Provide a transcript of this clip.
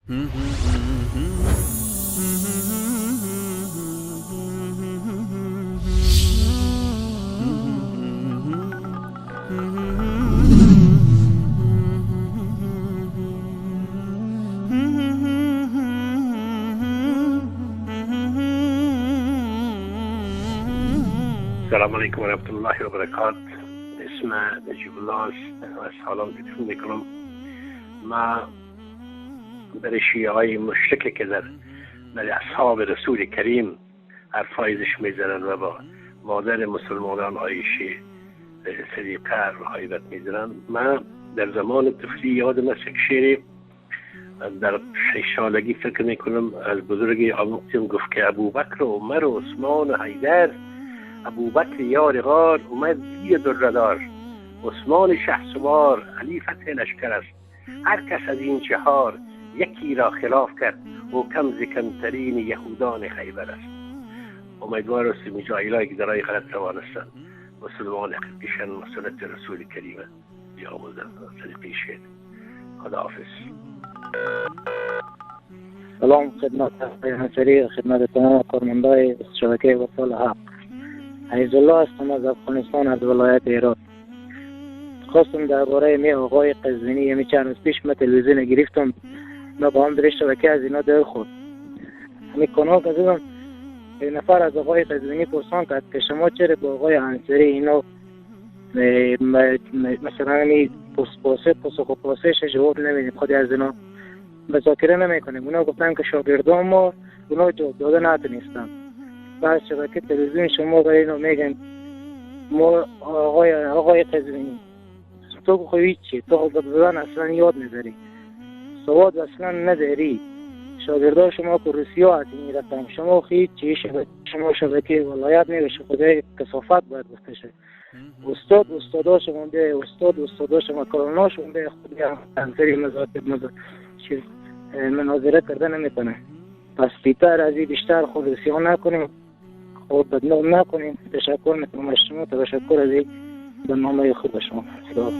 السلام علیکم و رحمت الله و برکات. اسم نجیب الله است و سلام تلفن میکنم. ما برای شیعه های مشرک که در اصحاب رسول کریم حرفای زشت میزنن و با مادر مسلمانان عایشه صدیقه رو غیبت میزنن، من در زمان طفلی یادم است یک شعر در 6 سالگی فکر میکنم از بزرگ آموختیم، گفت که ابوبکر و عمر و عثمان و حیدر، ابوبکر یار غار، عمر دیر دردار، عثمان شهسوار، علی فتح لشکر است. هر کس از این چهار یکی را خلاف کرد و کم ز کمترین یهودان خیبر است. امیدوار هستیم جاهلایی که در راه غلط روان هستند مسلمان حقیقیشن و سنت رسول کریم بیاموزند طریقی شد. خداحافظ. سلام خدمت آقای انصاری، خدمت تمام کارمندای شبکه وصال حق. عزیزالله هستم از افغانستان، از ولایت هرات. خواستم درباره می آقای قزوینی یمی چند روز پیش من تلویزیون گرفتم، ما با هم در شبکه از اینا دل خورد. همین کانال که زدم یک نفر از آقای قزوینی پرسان کرد که شما چرا با آقای انصاری اینا مثلا می پاسخ و پاسش جواب نمیدیم، خود از اینا مذاکره نمیکنیم. اونا گفتن که شاگردان ما اونا جواب داده نتونستن. بعد شبکه تلویزیون شما برای اینو میگن ما آقای قزوینی تو خو هیچی، تو خود زدن اصلا یاد نداری، سواد اصلا نداری، شاگردا شما که روسیه هستین میرفتن، شما هیچی، شما شبکه ولایت نمیشه، خدای کثافت باید گفته شه. استادا شما به استادا شما کرونا شما به خودی انصری چیز مناظره کردن نمیکنه. پس بیتر از این بیشتر خود روسیه نکنیم، خود بدنام نکنیم. تشکر میکنم از شما، تشکر از این برنامه خوب شما. خدا.